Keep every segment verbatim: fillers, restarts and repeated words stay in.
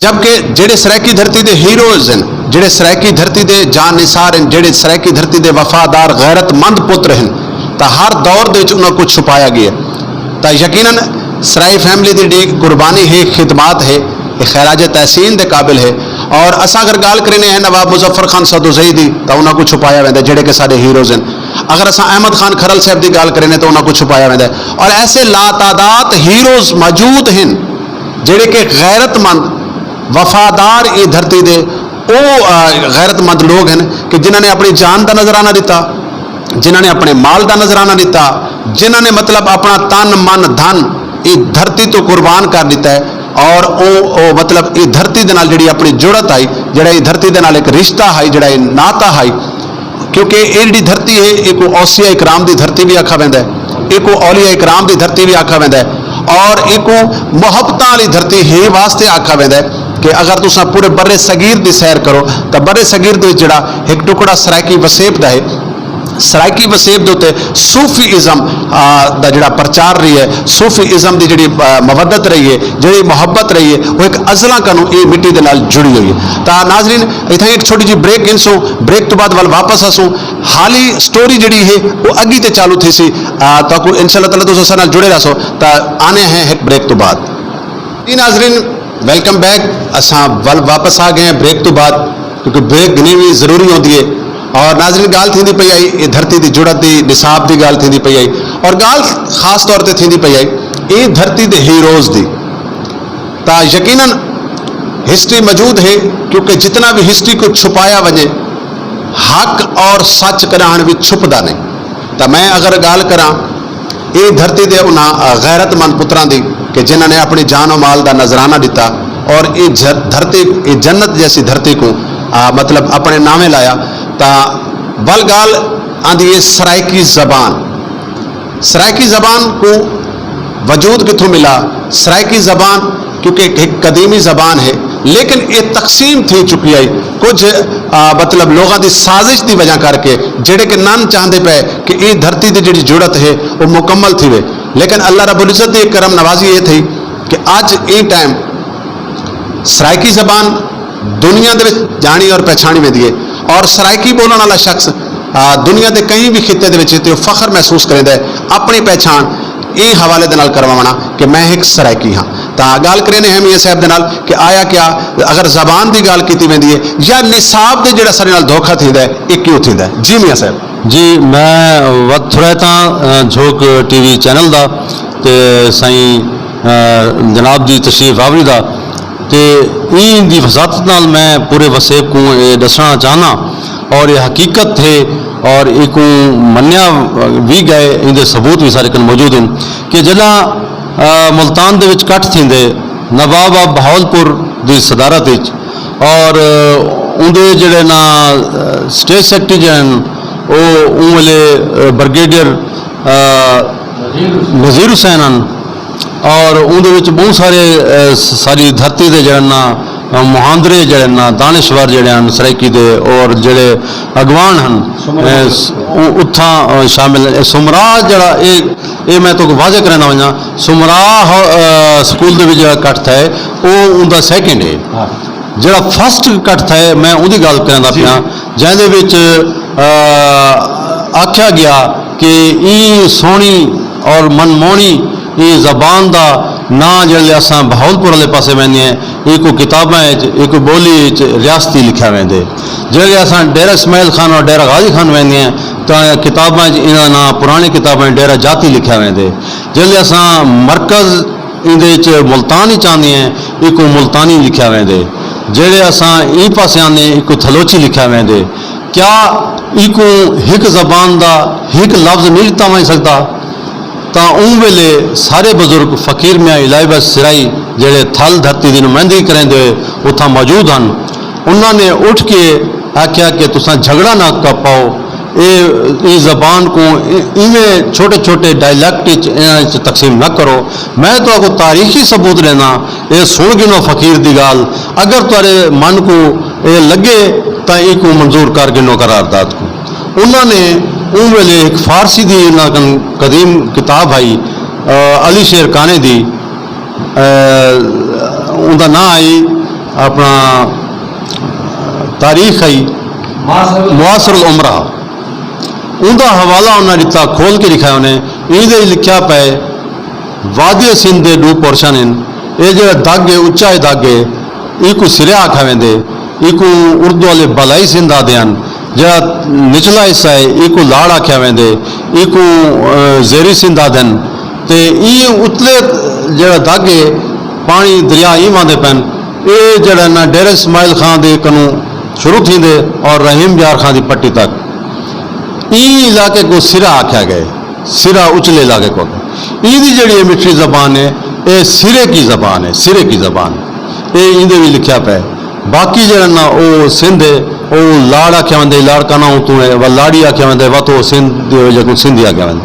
جبکہ جڑے سرائیکی دھرتی دے ہیروز ہن، جڑے سرائیکی دھرتی دے جان نثار ہن، جڑے سرائیکی دھرتی دے وفادار غیرت مند پتر ہن، تاں ہر دور دے وچ انہاں کوں چھپایا گیا۔ تاں یقیناً سرائی فیملی دی ڈیک قربانی ہے، خدمات ہے، اے خراج تحسین دے قابل ہے۔ اور اساں اگر گال کرینے ہیں نواب مظفر خان سدوزئی دی، تاں انہاں کوں چھپایا ویندا ہے، جڑے کہ ساڈے ہیروز ہن۔ اگر اساں احمد خان کھرل صاحب دی گال کرینے، تاں انہاں کوں چھپایا ویندا ہے۔ اور ایسے لاتعداد ہیروز موجود ہن، جڑے کہ غیرت مند، وفادار ایں دھرتی دے، او، آ، غیرت مند لوگ ہن کہ جنہاں نے اپنی جان دا نذرانہ ݙتا، جنہاں نے اپنے مال دا نذرانہ ݙتا، جنہاں نے، مطلب، اپنا تن، من، دھن ایں دھرتی توں قربان کر ݙتا ہے۔ اور او، او، مطلب، ایں دھرتی دے نال جڑی اپنی جڑت آئی، جڑا ایں دھرتی دے نال ایک رشتہ آئی، جڑا ایں ناتا آئی، کیونکہ اے جڑی دھرتی ہے، ایکوں اوصیاء اکرام دی دھرتی بھی آکھا ویندا ہے، ایکوں اولیاء اکرام دی دھرتی بھی آکھا ویندا ہے، اور ایکوں محبتاں والی دھرتی ہی واسطے آکھا ویندا ہے کہ اگر تساں پورے بر صغیر دی سیر کرو، تاں بر صغیر دے وچ جڑا ایک ٹکڑا سرائیکی وسیب دا ہے، سرائیکی وسیب دے اُتے صوفی ازم، آ، دا جڑا پرچار رہی ہے، صوفی ازم دی جڑی، آ، مودت رہی ہے، جڑی محبت رہی ہے، وہ ایک ازلاں کنوں ایں مٹی دے نال جڑی ہوئی ہے۔ تاں ناظرین، اتھاں ایک چھوٹی جی بریک گھنسوں، بریک تو بعد ول واپس آسوں۔ حالی سٹوری جڑی ہے، وہ اگی تے چالو تھیسی۔ آ، تہاکوں انشاءاللہ تعالیٰ تساں اساں نال جڑے رہسو۔ تاں آنے ہیں ایک بریک تو بعد۔ جی ناظرین، ویلکم بیک۔ اساں ول واپس آ گئے ہیں بریک تو بعد، کیونکہ بریک گھنی بھی ضروری ہوندی ہے۔ اور ناظرین، گال تھیندی پئی آئی، اے دھرتی دی جڑت دی، نصاب دی گال تھیندی پئی آئی، اور گال خاص طور تے تھیندی پئی آئی اے دھرتی دے ہیروز دی۔ تاں یقیناً ہسٹری موجود ہے، کیونکہ جتنا بھی ہسٹری کو چھپایا ونجے، حق اور سچ کݙاہݨ وی چھپدا نہیں۔ تاں میں اگر ڳالھ کراں اے دھرتی دے انہاں، آ، غیرت مند پتراں دی کہ جنہاں نے اپݨی جان و مال دا نذرانہ ݙتا اور اے جھ-، دھرتی، اے جنت جیسی دھرتی کوں، آ، مطلب، اپݨے ناویں لایا، تاں ول ڳالھ آندی ہے سرائیکی زبان۔ سرائیکی زبان کوں وجود کتھوں ملا؟ سرائیکی زبان کیونکہ ہک قدیمی زبان ہے، لیکن اے تقسیم تھی چکی ہے کجھ، آ، مطلب، لوگاں دی سازش دی وجہ کر کے، جڑے کہ نن چاہندے پئے کہ اے دھرتی دی جڑی جڑت ہے، او مکمل تھیوے۔ لیکن اللہ رب العزت دی کرم نوازی اے تھئی کہ اڄ ایں ٹائم سرائیکی زبان دنیا دے وچ ڄاݨی اور پہچاݨی ویندی ہے، اور سرائیکی ٻولݨ والا شخص، آ، دنیا دے کہیں بھی خطے دے وچ تے فخر محسوس کریندا ہے اپݨی پہچاݨ ایں حوالے دے نال کرواوݨا کہ میں ہک سرائیکی ہاں۔ تاں ڳالھ کریندے ہیں میاں صاحب دے نال کہ آیا کیا اگر زبان دی ڳالھ کیتی ویندی ہے یا نصاب دے جڑا ساݙے نال دھوکا تھیندا ہے، اے کیوں تھیندا ہے؟ جی میاں صاحب۔ جی، میں وت تھوڑا تاں، آ، جھوک ٹی وی چینل دا تے سائیں، آ، جناب دی تشریف آوری دا، تے ایں دی وضاحت نال میں پورے وسیب کوں اے ݙسݨا چاہنا، اور اے حقیقت ہے، اور ایکوں منیا وی ڳئے، ایندے ثبوت وی سارے کن موجود ہن کہ جݙاں، آ، ملتان دے وچ کٹھ تھیندے، نواب آف بہاولپور دی صدارت وچ، اور، آ، اوندے جڑے نا، آ، اسٹیج سیکرٹری جڑے ہن، او اوں ویلے، آ، بریگیڈیئر، آ، نذیر حسین ہن، اور اوندے وچ ٻہوں سارے، آ، س-، ساری دھرتی دے جڑے نا، آ، مہاندرے جڑے نا، دانشور جڑے ہن سرائیکی دے، اور جڑے اڳواݨ ہن، آ، س-، او اتھاں، آ، شامل ہن۔ سمرا جڑا اے، اے میں تہاکوں واضح کریندا ونڄاں، سمرا ہو-، آ، سکول دے وچ جڑا کٹھ تھئے، او اوندا سیکنڈ ہے۔ جڑا فرسٹ کٹھ تھئے، میں اوندی ڳالھ کریندا پیاں، جیندے وچ، آ، آکھیا ڳیا کہ ایں سوہݨی اور من موہݨی ایں زبان دا ناں جیڑھلے اساں بہاولپور والے پاسے ویندے ہیں، ایکوں کتاباں اچ، ایکوں ٻولی اچ ریاستی لکھیا ویندے۔ جیڑھلے اساں ڈیرہ اسماعیل خان اور ڈیرہ غازی خان ویندے ہیں، تاں کتاباں اچ انہاں دا ناں، پراݨی کتاباں اچ ڈیرہ جاتی لکھیا ویندے۔ جیڑھلے اساں مرکز ایندے اچ ملتان اچ آندے ہیں، ایکوں ملتانی لکھیا ویندے۔ جیڑھے اساں ایں پاسے آندے ہیں، ایکوں تھلوچی لکھیا ویندے۔ کیا ایکوں ہک زبان دا ہک لفظ نہیں ݙتا ونڄ سڳدا؟ تاں اوں ویلے سارے بزرگ فقیر میاں الہی بخش سرائی، جیڑھے تھل دھرتی دی نمائندگی کریندے ہوئے اتھاں موجود ہن، انہاں نے اٹھ کے آکھیا کہ تساں جھگڑا نہ ک-، پاؤ، اے، ایں زبان کوں اے-، ایویں چھوٹے چھوٹے ڈائلیکٹ اچ، انہاں اچ تقسیم نہ کرو۔ میں تہاکوں تاریخی ثبوت ݙینداں، اے سݨ گھنو فقیر دی ڳالھ، اگر تہاݙے من کوں اے لڳے تاں ایکوں منظور کر گھنو قرارداد کوں۔ انہاں نے اوں ویلے ہک فارسی دی انہاں کن قدیم کتاب ہئی، آ، علی شیر قانع دی، آ، اوندا ناں ہئی اپݨا تاریخ ہئی، معاصر العمرہ، اوندا حوالہ انہاں ݙتا، کھول کے ݙکھایا انہیں۔ ایندے وچ لکھیا پئے، وادی سندھ دے ݙو پورشن ہن۔ اے جیڑھا دڳ ہے، اچا ہے دڳ ہے، ایکوں سرا آکھیا ویندے، ایکوں اردو والے بالائی سندھ آہدے ہن۔ جیڑھا نچلا حصہ ہے، ایکوں لاڑ آکھیا ویندے، ایکوں، اے، زیری سندھ آہدن۔ تے ایں اتلے جیڑھا دڳ ہے، پاݨی دریا ایں واہندے پئن۔ اے جیڑھا نا ڈیرہ اسماعیل خان دے کنوں شروع تھیندے اور رحیم یار خان دی پٹی تک۔ ایں علاقے کوں سرا آکھیا ڳئے، سرا اچلے علاقے کوں۔ ایں دی جیڑھی اے مٹھی زبان ہے، اے سرے کی زبان ہے، سرے کی زبان۔ اے ایندے وچ لکھیا پئے۔ باقی جیڑھا نا او سندھ ہے، او لاڑ آکھیا ویندے، لاڑکانہ اتوں ہے، و لاڑی آکھیا ویندے، و تو سندھ دی وجہ کوں سندھی آکھیا ویندے۔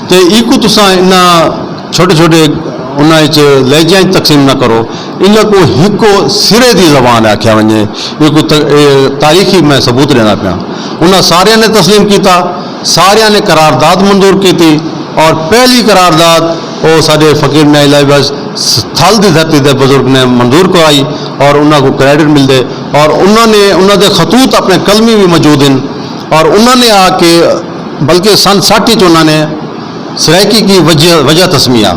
تے ایکوں تساں انہاں چھوٹے چھوٹے انہاں وچ لہجیاں وچ تقسیم نہ کرو، انہاں کوں ہکو سرے دی زبان آکھیا ونڄے۔ ایکوں ت-، اے تاریخی میں ثبوت ݙیندا پیاں۔ انہاں ساریاں نے تسلیم کیتا، ساریاں نے قرارداد منظور کیتی، اور پہلی قرارداد او ساݙے فقیر میاں الہی بخش تھل دی دھرتی دے بزرگ نے منظور کرائی اور انہاں کوں کریڈٹ ملدے، اور انہاں نے، انہاں دے خطوط اپݨے قلمی وی موجود ہن، اور انہاں نے آ کے بلکہ سن سٹھ وچ انہاں نے سرائیکی کی وجہ، وجہ تسمیہ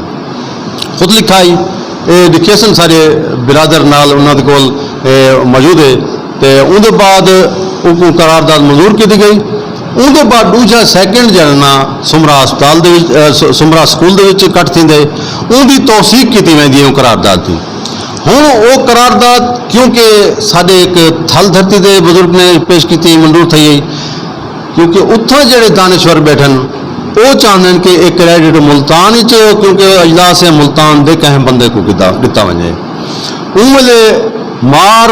خود لکھائی۔ اے ݙکھیسن ساݙے برادر نال انہاں دے کول، اے، موجود ہے۔ تے اوندے بعد اوکوں قرارداد منظور کیتی ڳئی۔ اوندے بعد ݙوجھا سیکنڈ جیڑھا نا سمرا ہسپتال دے وچ، اے، س-، سمرا سکول دے وچ کٹ تھیندے، اوندی توثیق کیتی ویندی ہے اوں قرارداد دی۔ ہݨ او قرارداد کیونکہ ساݙے ہک تھل دھرتی دے بزرگ نے پیش کیتی، منظور تھئی ہے، کیونکہ اتھاں جیڑھے دانشور ٻیٹھن، او چاہندن کہ اے کریڈٹ ملتان وچ، کیونکہ اجلاس ملتان دے کہیں بندے کوں ݙتا، ݙتا ونڄے۔ اوں ویلے مار،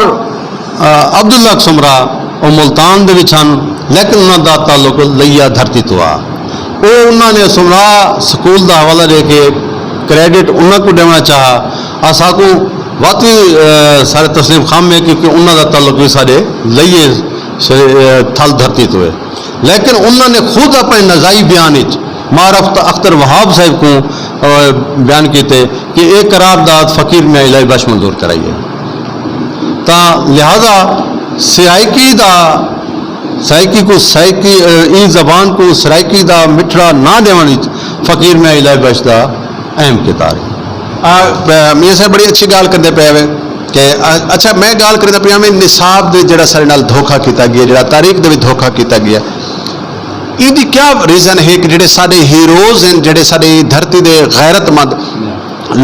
آ، عبداللہ سمرا، او ملتان دے وچ ہن، لیکن انہاں دا تعلق لیا دھرتی توں آ۔ او انہاں نے سمرا سکول دا حوالہ ݙے کے کریڈٹ انہاں کوں ݙیوݨا چاہا۔ اساکوں وت وی، آ، سارے تسلیم خام ہے، کیونکہ انہاں دا تعلق وی ساݙے لئیے ش-، آ، تھل دھرتی توں ہے۔ لیکن انہاں نے خود اپݨے نزائی بیان وچ معرفت اختر وہاب صاحب کوں، آ، بیان کیتے کہ اے قرارداد فقیر میاں الہی بخش منظور کرائی ہے۔ تاں لہذا سرائیکی دا، سرائیکی کوں سرائیکی، آ، ایں زبان کوں سرائیکی دا مٹھڑا نہ ݙیوݨ وچ فقیر میاں الہی بخش دا اہم کردار ہے۔ آ، پ-، میاں صاحب بڑی اچھی ڳالھ کریندے پئے وے کہ، آ، اچھا، میں ڳالھ کریندا پیا میں نصاب دے جڑا سارے نال دھوکا کیتا گیا، جڑا تاریخ دے وچ دھوکا کیتا گیا، ایندی کیا ریزن ہے کہ جڑے ساڈے ہیروز ہیں، جڑے ساڈے دھرتی دے غیرت مند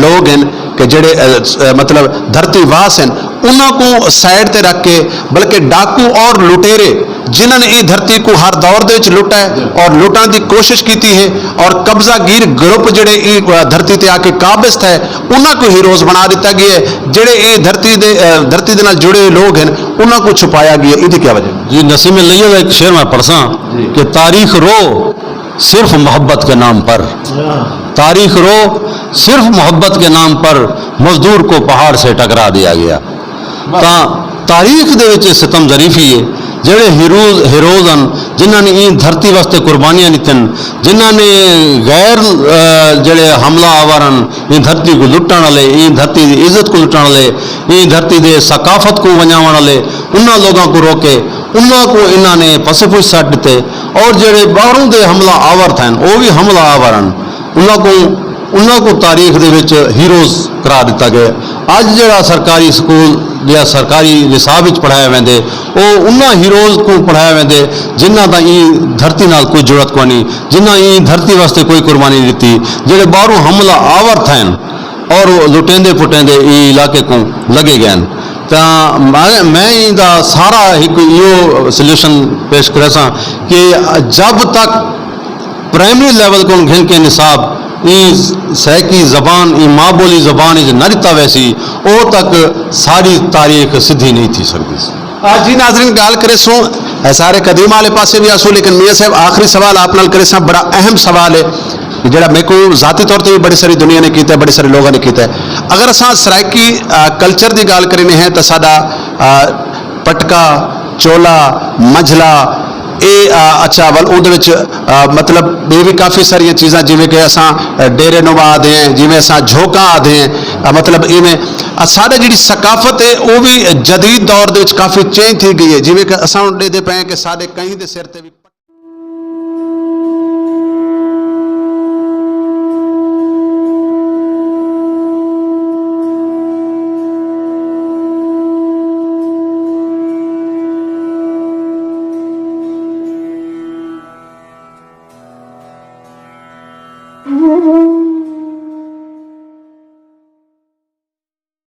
لوگ ہیں کہ جڑے، آ، آ، مطلب دھرتی واس ہیں، انہاں کو سائیڈ تے رکھ کے بلکہ ڈاکو اور لٹیرے جنہاں نے ایں دھرتی کوں ہر دور دے وچ لٹا ہے اور لٹݨ دی کوشش کیتی ہے، اور قبضہ گیر گروپ جڑے ایں دھرتی تے آ کے قابض تھئے، انہاں کوں ہیروز بݨا ݙتا ڳیا ہے۔ جڑے ایں دھرتی دے، آ، دھرتی دے نال جڑے ہوئے لوگ ہن، انہاں کوں چھپایا ڳیا ہے۔ ایندی کیا وجہ؟ جی، نسیم لیہ دا ہک شعر میں پڑھساں، جی، کہ تاریخ رو صرف محبت کے نام پر، تاریخ رو صرف محبت کے نام پر، مزدور کو پہاڑ سے ٹکرا دیا گیا۔ تاں تاریخ دے وچ ستم ظریفی ہے، جڑے ہیروز، ہیروز ہن، جنہاں نے ایں دھرتی واسطے قربانیاں ݙتن، جنہاں نے غیر، آ، جڑے حملہ آور ہن، ایں دھرتی کوں لٹݨ والے، ایں دھرتی دی عزت کوں لٹݨ والے، ایں دھرتی دے ثقافت کوں ونڄاوݨ والے، انہاں لوگاں کوں روکے، انہاں کوں انہاں نے پس پش سٹ ݙتے، اور جڑے ٻاہروں دے حملہ آور تھئن، او وی حملہ آور ہن، انہاں کوں، انہاں کوں تاریخ دے وچ ہیروز قرار ݙتا ڳئے۔ اڄ جڑا سرکاری سکول یا سرکاری نصاب وچ پڑھایا ویندے، او انہاں ہیروز کوں پڑھایا ویندے جنہاں دا ایں دھرتی نال کوئی جڑت کونی، جنہاں ایں دھرتی واسطے کوئی قربانی نہیں ݙتی، جڑے ٻاہروں حملہ آور تھئن اور لٹیندے پٹیندے ایں علاقے کوں لڳے ڳئن۔ تاں میں، میں ایں دا سارا ہک ایہو سلیوشن پیش کریساں کہ جب تک پرائمری لیول کوں گھن کے نصاب ایں سرائیکی زبان، ایں ماں بولی زبان وچ نہ ݙتا ویسی، او تک ساری تاریخ سدھی نہیں تھی سڳدی۔ آ، جی ناظرین، ڳالھ کریسوں، آ، سارے قدیم والے پاسے وی آسوں، لیکن میاں صاحب آخری سوال آپ نال کریساں، بڑا اہم سوال ہے، جڑا میکوں ذاتی طور تے وی بڑی ساری دنیا نے کیتا ہے، بڑے سارے لوگاں نے کیتا ہے۔ اگر اساں سرائیکی، آ، کلچر دی ڳالھ کرینے ہیں تاں ساڈا، آ، پٹکا، چولا، منجھلا، اے اچھا ول اوندے وچ مطلب ٻے وی کافی ساریاں چیزاں جیویں کہ اساں ڈیرے نما آدھے ہیں، جیویں اساں جھوکا آدھے ہیں، مطلب ایویں ساڈا جیڑی ثقافت ہے او وی جدید دور دے وچ کافی چینج تھی گئی ہے، جیویں کہ اساں ہن ڈیدے پئے ہیں کہ ساڈے کہیں دے سر تے وی